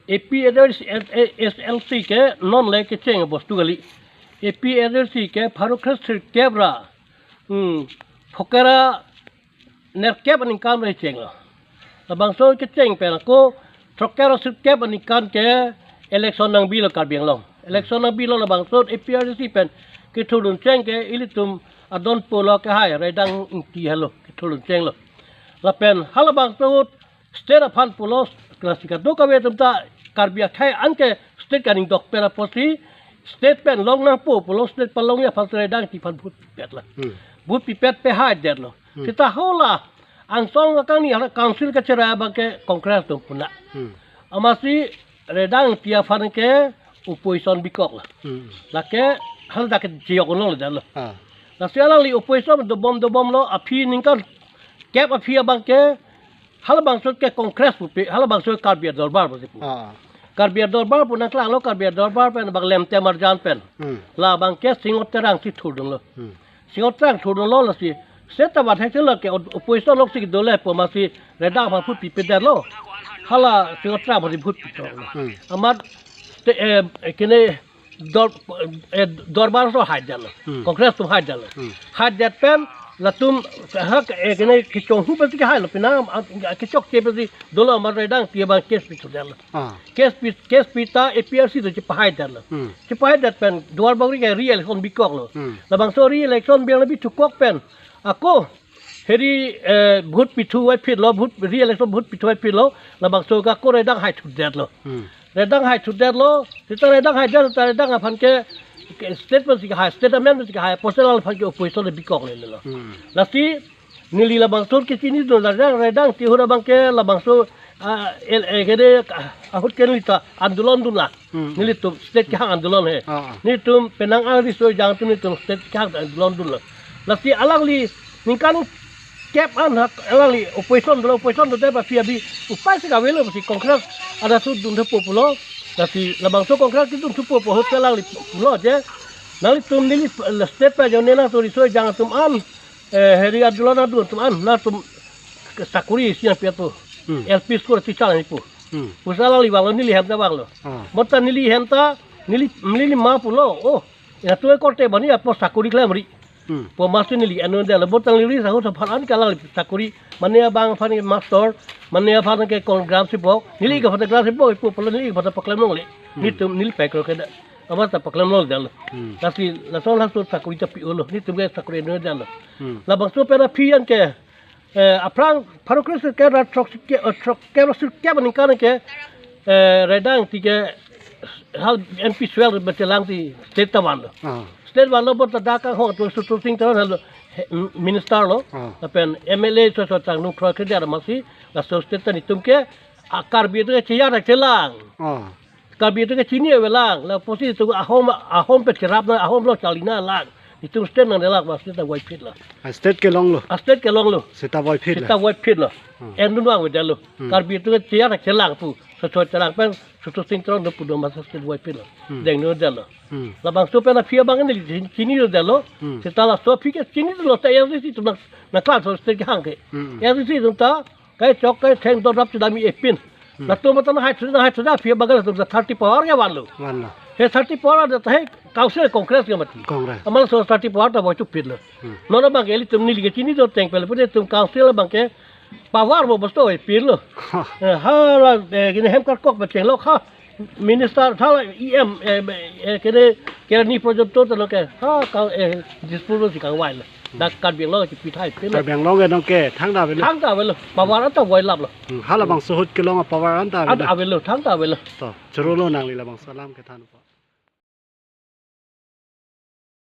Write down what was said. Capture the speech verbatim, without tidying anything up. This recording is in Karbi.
A P H L C ke non le kecheng bostu kali. A P H L C ke pharo kre sirkep ra, hmm, phokera nerkep aningkan ra chenglo. Labangso kecheng pen ako throkkep ra sirkep aningkan ke election nangbilo Karbi Anglong. Election nangbilo labangso A P H L C pen kethurdun cheng ke ilitum adon pulo ke hai Raidang Ingti helo kethurdun chenglo. Lapen halabangso state aphan pulo, klasi kadokave atum ta Karbi akhei anke state kaningdok pen apotsi state pen long nangpo pulo, state palongji aphan Raidang Ingti aphan vote pipet la. Hmm. Vote pipet pehai detlo. Hmm. Seta hala angsong akangni hala council kacherai abang ke Congress atum puna. Hmm. Amatsi Raidang Ingti aphan ke opposition bikok la. Hmm. Lake hala dak ke jiyok unlo detlo. Ah. Lasi alangli opposition dobom dobomlo, aphi ningkan kep aphi abang ke halabangso ke Congress pupe, halabangso Karbi Adorbar pusi pu. Ah. Karbi Adorbar pu nangklanglo, Karbi Adorbar pen abang Lemte Marjan pen. Hmm. Labang ke Singho Terang si thurdunlo. Hmm. Singho Terang thurdunlo lasi. Seta bathek selo ke op-, opposition lok si dole pu amatsi Raidang aphan vote pipedetlo. Hala Singho Terang aphan vote pipedetlo. Hmm. Amat te, eh, kene dor, eh, dorbar so hai detlo. Hmm. Congress atum hai detlo. Hmm. Hai det pen latum ha, eh, kene kechonghu pensi kehailo, penang, ah, kechokche pensi dolo amat Raidang Ingti abang case pithurdetlo. Ah. Case pi, case pita A P H L C atum chepahai detlo. Hmm. Chepahai det pen Duarbagori ke re-election bikoklo. Hmm. Labangso re-election biang le bithukok pen ako heri, eh, vote pithu vaipitlo, vote re-election vote pithu vaipitlo, labangso ke ako Raidang haithurdetlo. Hmm. Raidang haithurdetlo, seta Raidang haidet, seta Raidang aphan ke, ke state pensi kehai, state amen pensi kehai, apotsi alangli aphan ke opposition le bikok lelelo. Hmm. Lasi neli labangso kechinidun Raidang, Raidang Ingti ahut abang ke labangso, ah, el, eh, kede, ah, ahut ke neli ta andolon dunlo. Hmm. Nelitum state kehang andolon he. Ah, ah. Nelitum penang ariso ejang atum nelitum state kehang andolon dunlo. Lasi alangli ningkan kep an hak alangli opposition dolo, opposition do deba phi abi upai si kavelo si Congress ada su dun thupo pulo. Lasi labangso Congress kedun thupo pu ahut ke alangli pulo je. Nanglitum neli, eh, state pa jone nangtum riso ejang atum an, eh, heri andolon adun atum an nangtum sakori isi nangpi pu. Hmm. L P school teacher nangpi pu. Hmm. Pusi alangli vanglo, neli hem ta vanglo. Ah. Bonta neli hem ta, neli, neli ma pulo. Oh, ya tu korte bani apo sakori klemri. Hmm. Pu amatsi neli anu detlo, bonta neli sahut aphan an ke alangli sakori. Mane abang aphan ke master, mane aphan ke kon gram sibok. Neli ke aphan gram sibok, ipu pulo neli ke aphan paklem longle. Hmm. Nelitum, neli pekro ke da. Amat ta paklem longledetlo. Hmm. Lasi lason laso sakori ta pi-olo. Nelitum ke sakori anu detlo. Hmm. Labangso pen aphi an ke eh, aphrang pharo kre sirkep ra throk sirkep, eh, throkkep ra sirkep aningkan ke, eh, Raidang Ingti ke hal M P swell betelang si state ta vanlo. Ah. State vanlo bonta dak kanghon atum Sutur Sing Teron halo, he, m-, minister lo. Ah. Lapen M L A so so tang nung kroi kejar amatsi, laso state ta nelitum ke, a Karbi atum ke chejar chelang. Ah. Karbi atum ke chini avelang, la apotsi itum ahom, ahom pen cherap nang, ahom lo charli nanglang. Itum state nangdelak ma state ta voiphitlo. A state kelonglo. A state kelonglo. Seta voiphitlo. Seta voiphitlo. Hmm. Endun vangvedetlo. Hmm. Karbi atum ke chejar chelang pu. Sosoi chelang pen, Sutur Sing Teron do pu do ma state voiphitlo. Hmm. Dengdundetlo. Hmm. Labangso pen aphi abang neli chin-, chinidundetlo. Hmm. Seta laso aphi ke chinilo ta A R D C atum nang, nangklang so state kehang ke. Hmm. A R D C atum ta, kai chok kai theng do rap chedami epin. Hmm. Latum mata nanghaithu, nanghaithu da aphi abang latum ta thirty power ke vanlo. Vanlo. He thirty power da ta he council Congress ke mati. Congress. Amat laso thirty power ta voichupitlo. Hmm. Non abang ke ilitum neli ke chinidun ateng pen le pute itum council abang ke power bo bosto epinlo. Ha. Eh, hala, eh, kene hem karkok bachenglo ha. Minister thala E M, eh, eh, kene, kene ni porjonto talo ke. Ha, ka, eh, Dispur si kangvailo. Dak Karbi Anglong si pithai pilo. Karbi Anglong ke nonke thangta avelo. Thangta avelo. Power anta voilaplo. Hmm, halabangso ahut kelong a power anta avelo. Anta avelo, thangta avelo. To, chorolo nangli labangso alam kethan po.